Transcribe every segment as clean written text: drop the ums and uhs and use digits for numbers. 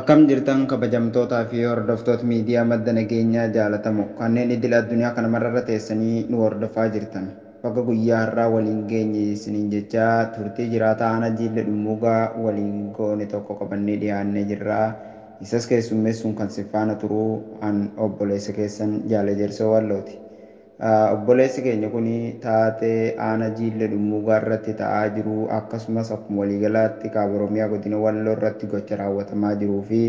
Akkam jirtan kabajamtootaa fi hordoftoota miidiyaa madda nageenyaa jaalatamu kanneen idil addunyaa kana mararra teessanii nu hordofaa jirtan. Bakka guyyaa har'aa waliin geenye isiniin jechaa turtii jiraataa aanaa Jiille Dhummuugaa waliin goone tokko qabannee dhiyaannee jirra. Isas keessummeessuun kan si faana turuu an obboleessa keessan Jaale Jersoo Wallooti. Obboleessi keenya kun taatee aanaa Jiille Dhummuugaa irratti ta'aa jiru, akkasumas akkuma waliigalaatti kaaba Oromiyaa godina Walloo irratti gocha raawwatamaa jiruu fi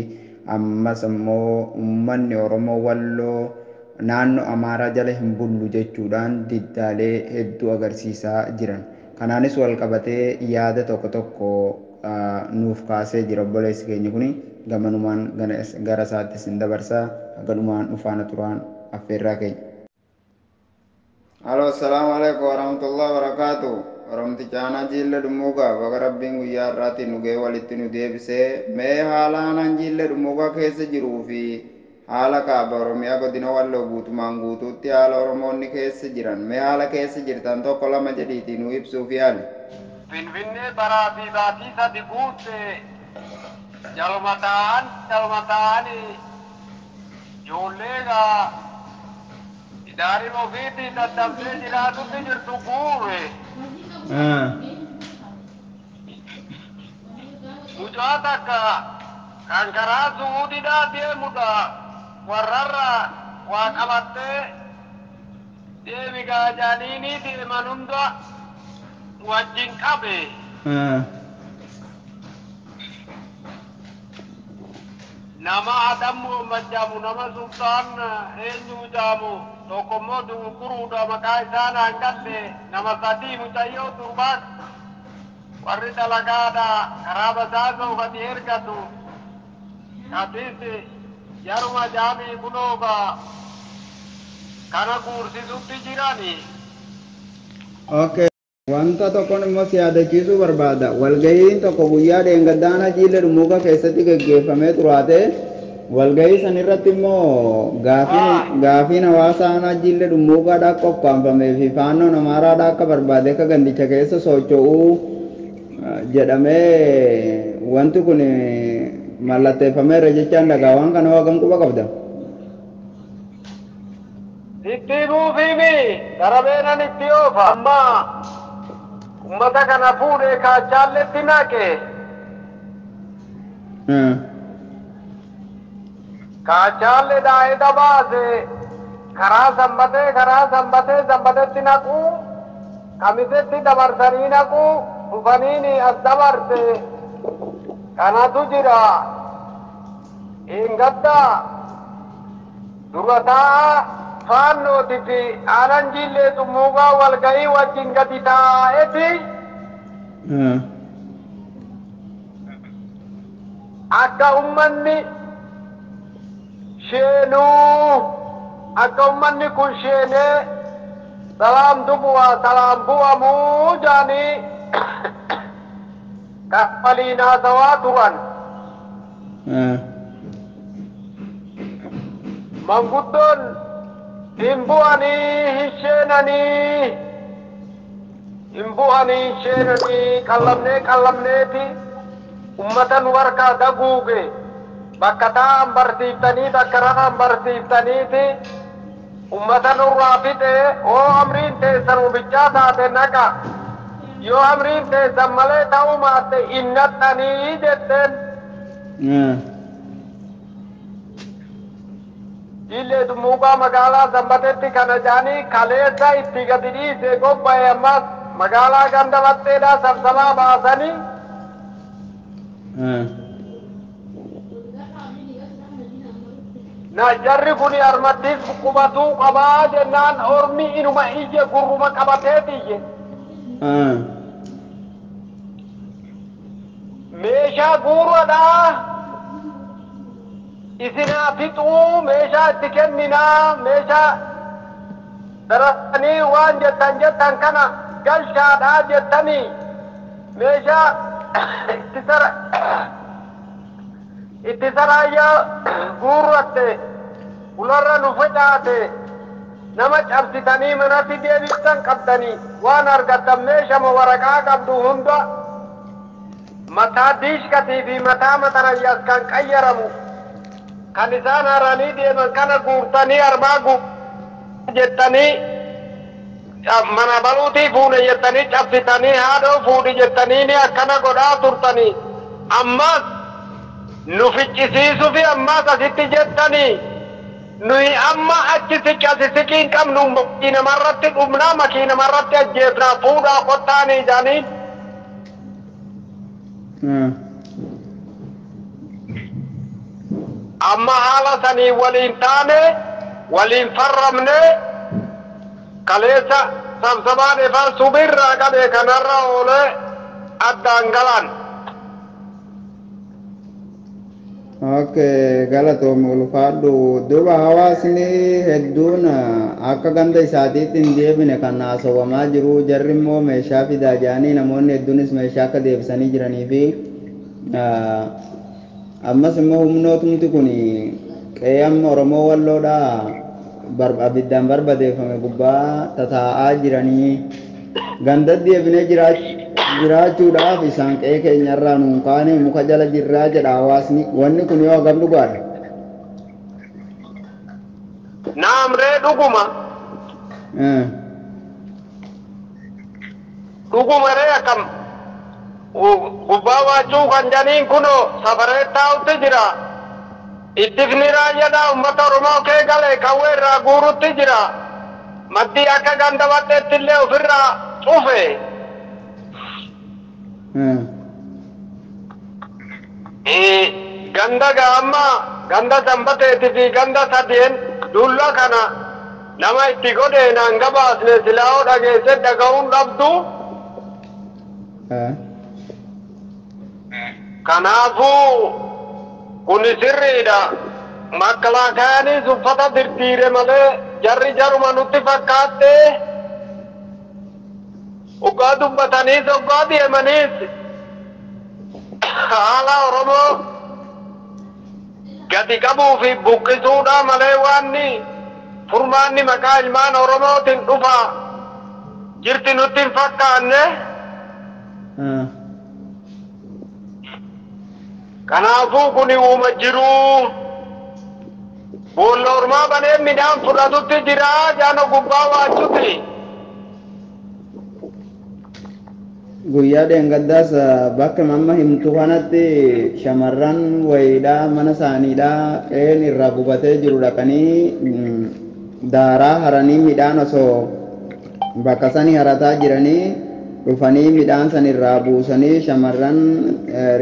ammas immoo uummanni Oromoo Walloo naannoo Amaaraa jala hin bullu jechuudhaan diddaalee hedduu agarsiisaa jiran. Kanaanis wal qabatee yaada tokko tokko nuuf kaasee jira obboleessi keenya kun. Gamanumaan gara isaatti isin dabarsa. Haganumaan dhufaana turaan affeerraa keenya. Halo, assalamu alaikum warahmatullahi wabarakatuh. Oromticha aanaa Jiille Dhummuugaa, baga Rabbiin guyyaa har'aatiin nu ga'ee walitti nu deebisee. Mee haala aanaan Jiille Dhummuugaa keessa jiruu fi haala kaaba Oromiyaa godina Walloo guutumaan guutuutti haala Oromoonni keessa jiran, mee haala keessa jirtan tokko lama jedhiitii nu ibsuuf yaali. Finfinnee baraa fi baatii 3 guutte jaluma ta'an jaluma ta'an ijoollee egaa idaariin ofiitti dadhabdee jiraatutti jirtu guure. Mucaa takka kan karaa Su'uudidhaa deemudha, warrarra waa qabattee deemi gaajaaniinii deeman hunda wajjin qabe. Nama Adam Muhammad jedhamu, nama Sultaan eenyu jedhamu tokko immoo Dunguruudha, maqaa isaa naan galle, nama sadii mucayyoo durbaa warri dalagaadha karaa basaasoo gadi ergatu. Katis jaruma jaamii kunooga kana guursisutti jirani. Okay. Wanta tokkoon immoo si yaadachiisuu barbaada. Walgahiin tokko guyyaa dheengaddaa aanaa Jiille Dhummuugaa keessatti geggeeffamee turaate. Walgahii san irratti immoo gaafiin hawaasa aanaa Jiille Dhummuugaadhaa akka ukkaanfamee fi faannoon Amaaraadhaa akka barbaade akka gandicha keessa socho'uu jedhamee wanti kun mallatteeffameera jechaan dhagaa. Waan kana hagam quba qabda? Itti buufiimi darabeenan itti oofa. Amma ummata kana fuudhee kaachaalletti naqe. Kaachaalle daa'eda baase, karaa Sanbatee, karaa Sanbatee Sanbatetti naquu, Kamisetti dabarsanii naquu, dhufaniini as dabarse kanatu jira. Hingadda dura taa'a faannooti fi aanan Jiillee Xummuugaa walgahii wajjin gadi taa'eeti akka ummanni sheenuu, akka ummanni kun sheenee salaam dubu'a salaam bu'amuu jaanii kan waliin haasawaa turan. Manguddoon hin bu'anii hin sheenanii, hin bu'anii hin sheenanii, qallamnee qallamneeti ummata nu harkaa daguuge, bakka taa'an barsiiftanii bakka rafan barsiiftaniiti ummata nurraa fixe. Oo amriin teessan ubichaa taate naqa, yoo amriin teessan malee ta'uu maatte innattanii jetteen. Jiillee Dhummuugaa magaalaa Sanbatetti kana jaanii kaleessa itti gadi dhiise qopha'e. Ammas magaalaa ganda Baxxeedhaa sabsabaa baasanii na jarri kun armattis qubatuu qabaa jennaan ormi inuma iyye, gurruma qabateet iyye. Meeshaa guuruudhaa isinaa fixuu, meeshaa itti kenninaa, meeshaa darasanii waan jettan jettan kana galchaadhaa jettanii meeshaa itti saraayyaa guurratte ularra nu facaate nama cabsitanii manatti deebiftan qabdanii waan argattan meeshama waraqaa qabdu hunda. Mataa diishkatii fi mataa matarayyaas kan qayyaramu kan isaan haranii deeman kana guurtanii armaa jettanii mana baluutii fuune jettanii cabsitanii haadhoo fuudhi jettanii ni akkana godhaa turtanii ammas nu ficcisiisufi ammas asitti jettanii nuyi amma achi siqi asi siqii hin qabnu makiinamarratti dhumnaa makiinamarratti ajjeefnaa fuudhaa qottaanii jedhaniin. Amma haala sanii waliin taane waliin farramne kaleessa sabsabaan ifaan subirraa qabe kanarra oolee addaan galan. Okay, galatoom ulfaadhu. Duuba hawaasni hedduun akka ganda isaatiitti hin deebine kan haasawamaa jiru. Jarri immoo meeshaa fidaa jedhanii namoonni hedduunis meeshaa akka deebisanii jiranii fi ammas immoo humnootumti kun qe'ee amma Oromoo Walloodhaa abiddaan barbadeeffame gubbaa tataa'aa jiranii gandatti deebinee jiraachuudhaaf isaan qe'ee keenyarraa nuun kaane muka jala jirraa jedha hawaasni. Wanni kun yoo hagam dhugaadha? Naamree dhuguma. Dhuguma ree akkam gubbaa waachuu kan janiin kunoo safaree taa'utti jira. Ittifni raayyaadhaa uummata Oromoo kee galee qawwee irraa guurutti jira. Maddii akka ganda badheetti illee ofirraa cufe. Ganda gaamma ganda sanbateetii fi ganda sadeen dulla kana nama itti godheenaan gabaasne silaa'oo dhageesse dhaga'uun dhabdu. Kanaafuu kun sirriidha. Makkalaakayaanis uffata dirdiire malee jarri jaruma nutti fakkaatte oggaa dubbataniis oggaa deemaniis haala Oromoo gadi qabuu fi buqqisuudha malee waanni furmaanni maqaa ilmaan Oromootiin dhufa jirti nutti hin fakkaanne. Kanaafuu kuni uuma jiruu boolla ormaa banee midhaan fudhatutti jira jaano gubbaa waachuti. Guyyaa dheengaddaas bakka amma himtu kanatti shamarran wayiidhaa mana isaaniidhaa qe'een irraa gubatee jiru dhaqanii daaraa haranii midhaan osoo bakka sanii harataa jiranii dhufanii midhaan san irraa buusanii shamarran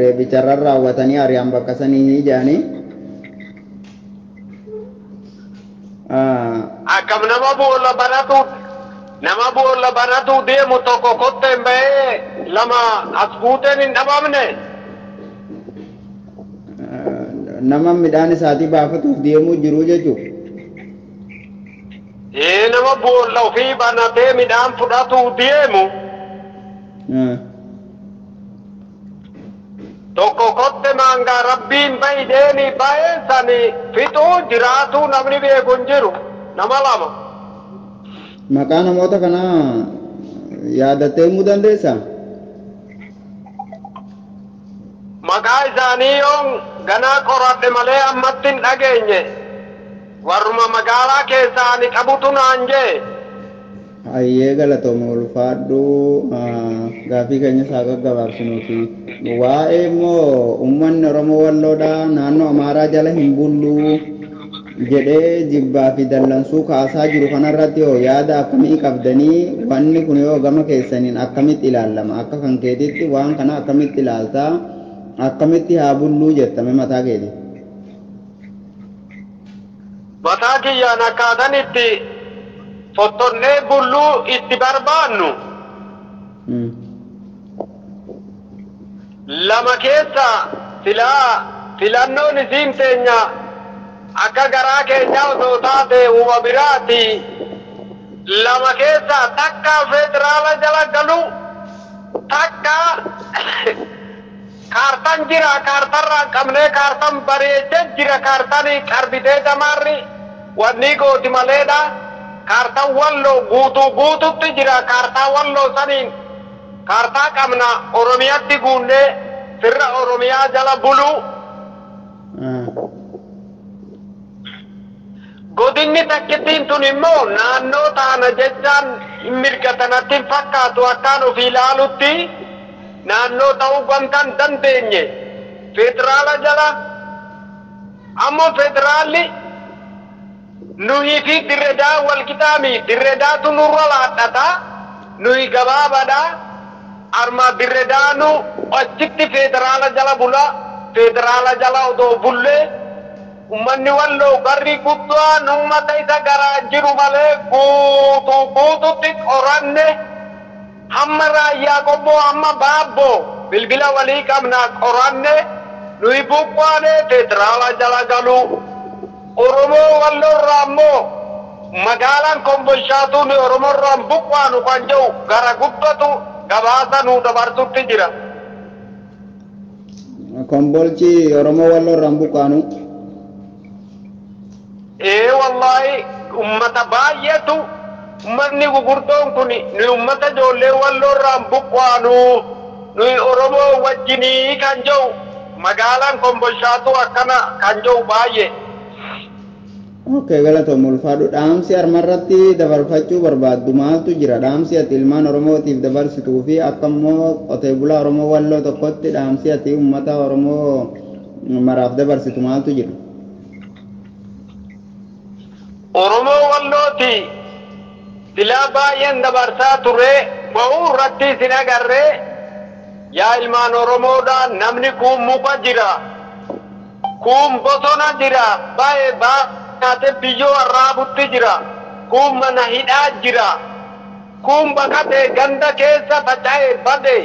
reebicharra raawwatanii ari'an bakka sanii jedhanii. Akkam nama boolla banatu nama boolla banatu deemu tokko kotteen bahee lama as buuteen hin dhabamne. Nama midhaan isaatii baafatuuf deemuu jiru jechuudha. Ee nama boolla ofii banatee midhaan fudhatuuf deemu. Tokko kotte maangaa rabbiin bahi deeni bahee sani fixuu jiraatu namni beeku hin jiru nama lama. Maqaa namoota kanaa yaadattee himuu dandeessaa? Maqaa isaanii yoon ganaa qoradhe malee ammatti hin dhageenye. Warruma magaalaa keessaa ani qabutu naan jee. Hayyee galatoome ulfaadhu gaaffii keenya isaa gaggabaabsinuuti. Waa'ee immoo uummanni Oromoo Walloodhaa naannoo Amaaraa jala hin bullu jedhee jibbaa fi dallansuu kaasaa jiru kanarratti hoo yaada akkamii qabdanii wanni kun yoo gama keessaniin akkamitti ilaalama? Akka kan keetitti waan kana akkamitti ilaaltaa? Akkamitti haa bulluu jettame mataa keeti? Mataa kiyyaan akkaataan itti fottonnee bulluu itti barbaannu lama keessa filaa filannoon isiin teenya akka garaa keenyaa osoo taate uuma biraati. Lama keessa takka federaala jala galu takka kaartaan jira kaartarraa qabnee kaartaan bareechee jira kaartaan qarbitee damaarri wanni gooti maleedha. Kaartaan walloo guutuu guututti jira kaartaa walloo saniin kaartaa qabna Oromiyaatti guunnee firra Oromiyaa jala bulu. Godinni takkittiin tun immoo naannoo taana jechaan mirga tanatti hin fakkaatu akkaan ofii ilaalutti naannoo ta'uu wanta hin dandeenye federaala jala ammoo federaalli nuyi fi dirredaa wal qixaami dirredaatu nurra laadhata nuyi gabaabaadha arma dirredaanu achitti federaala jala bula federaala jala odoo bullee ummanni walloo garri guddaan ummata isa garaa jiru malee guutuu guututti qoranne hamma raayyaa qobboo hamma baabboo bilbila walii qabnaa qoranne nuyi buqqaane federaala jala galuu Oromoo walloorraa ammoo magaalaan kombolshaatuun Oromoorraan buqqaanu kan jedhu gara guddatu gabaasa nuu dabarsutti jira. Kombolchi Oromoo walloorraan buqqaanu. Ee wallaahi ummata baay'eetu ummanni gugurdoon kun nuyi ummata ijoollee walloorraan buqqaanu nuyi Oromoo wajjinii kan jedhu magaalaan kombolshaatu akkana kan jedhu baay'ee. Okay, galatoom ulfaadhu. Dhaamsi armarratti dabarfachuu barbaaddu maaltu jira? Dhaamsi ati ilmaan Oromootiif dabarsituu fi akka immoo qotee bulaa Oromoo walloo tokkotti dhaamsi ati uummata Oromoo maraaf dabarsitu maaltu jira? Oromoo wallooti silaa baay'een dabarsaa ture ba'uu irratti isin agarree yaa ilmaan Oromoodha namni kun muka jira kun bosona jira baay'ee baay'ee biyyoo arraabutti jira kun mana hidhaa jira kun baqatee ganda keessa faca'ee bade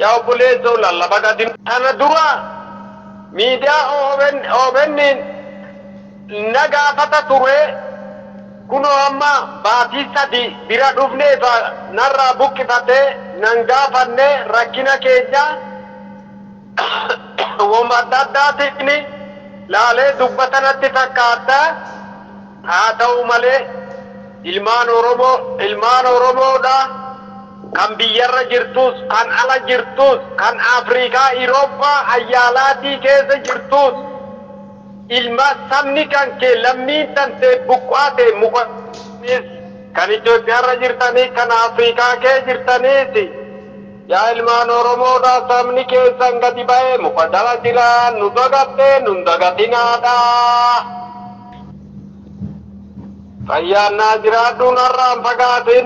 yaa obboleessoo lallaba gadi tana dura miidiyaa OBN na gaafata ture kunoo amma baatii sadi bira dhufnee narraa buqqifatee nan gaafanne rakkina keenya wama adda addaatiin laalee dubbatanatti fakkaata haa ta'u malee ilmaan Oromoo ilmaan Oromoodha kan biyyarra jirtus kan ala jirtus kan Afrikaa Irooppaa ayyaalaatii keessa jirtus ilma sabni kan kee lammiin tantee buqqaate muka kan Itoophiyaarra jirtanii kan Afrikaa kee jirtaniiti yaa ilmaan Oromoodha sabni keessan gadi ba'ee muka jala jira nu dagattee nun dagatinaadha. Fayyaannaa jiraadhuun har'aan fagaatin.